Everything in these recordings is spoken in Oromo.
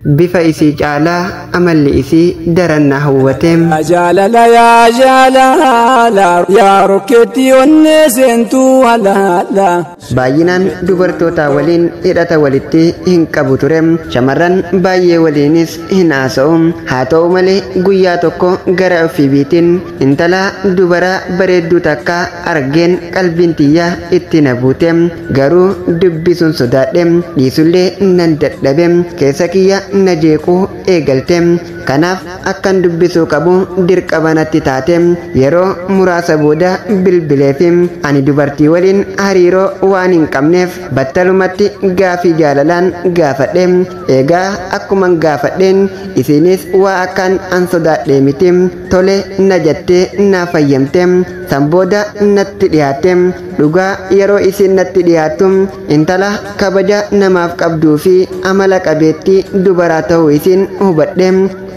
Bifa isii caalaa amalli isii daran na hawwate. Jaalala yaa jaalala yaa rokkeetti onnee seentuu halaala. Baay'inaan dubartoota waliin hidhata walitti hin qabu ture. Shamarran baay'ee waliinis hin haasa'u. Haa ta'u malee guyyaa tokko gara ofiibiitiin intala dubara bareedduu takka argeen qalbiin tiyya itti na buute. Garuu dubbisuun sodaadhe, dhiisullee nan dadhabe. Keessa kiyya na jeequu eegalte. Kanaaf akkan dubbisuu qabu dirqama natti taate. Yeroo muraasa booda bilbileefi ani dubartii waliin hariiroo waan hin qabneef battalumatti gaafii jaalalaan gaafadhe. Egaa akkuman gaafadheen isiinis waa akkaan an sodaadhe miti, tole na jettee na fayyamte. San booda natti dhiyaatte. Dhugaa yeroo isiin natti dhiyaattu intala kabaja namaaf qabduu fi amala qabeettii dubaraa ta'uu isiin hubadhe.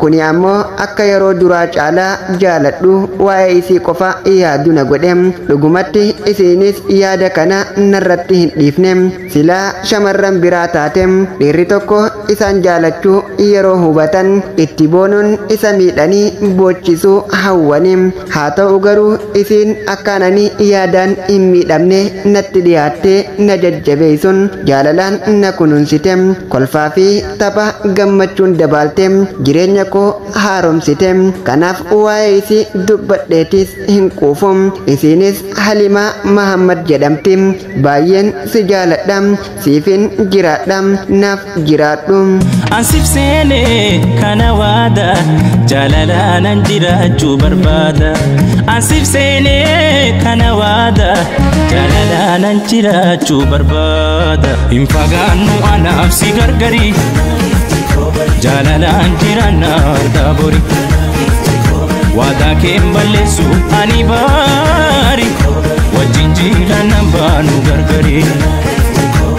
Kuni ammoo akka yeroo duraa caalaa jaaladhu waa'ee isii qofa yaadu na godhe. Dhugumatti isiinis yaada kana narratti hin dhiifne. Silaa shamarran biraa taate dhiirri tokko isaan jaalachuu yeroo hubatan itti boonuun isa miidhanii boochisuu hawwani. Haa ta'u garuu isiin akkaan ani yaadaan hin miidhamne natti dhiyaattee na jajjabeessuun jaalalaan na kunuunsite. Kolfaa fi tapha gammachuun dabaalte jireenya koo haaromsite. Kanaaf waa'ee isii dubbadheetis hin quufu. Isiinis Halimaa Mahammad jedhamti. Baay'een si jaaladha, siifin jiraadha, naaf jiraadhu. Ansif seenee kana waada jaalalaanan jiraachuu barbaada. Ansif seenee kana waada jaalalaanan jiraachuu barbaada. Hin fagaannu anaaf si gargari, jaalalaan jiraanna argaa bori. Waadaa kee hin balleessu ani baari, wajjin jiraanna baanu gargari.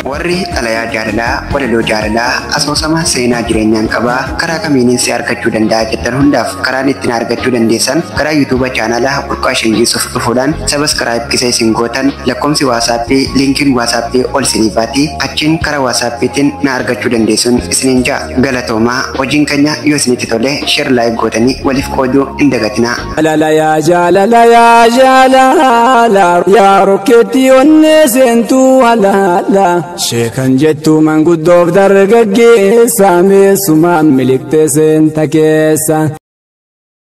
Warri xalayaa jaalalaa, walaloo jaalalaa, asoosama seenaa jireenyaan qabaa karaa kamiiniin si argachuu danda'a jettan hundaaf karaan ittiin argachuu dandeessan karaa yuutuuba chaanaalaa Burqaa Shingiisuuf dhufuudhaan sabaskiraayib kisa isin gootan lakkoomsi waasaappii liinkiin waasaappii ol isinii baati, achiin karaa waasaappiitiin na argachuu dandeessuun isiniin ja'a. Galatoomaa. Hojiin keenya yoo isinitti tole sheer laayik gootanii waliif qooduu hin dagatinaa. Jaalala yaa jaalala yaa jaalala yaa rokkeetti onnee seentuu halaala. Sheekan jettu manguddoof dargaggeessa meessumaan miliqxee seenta keessa.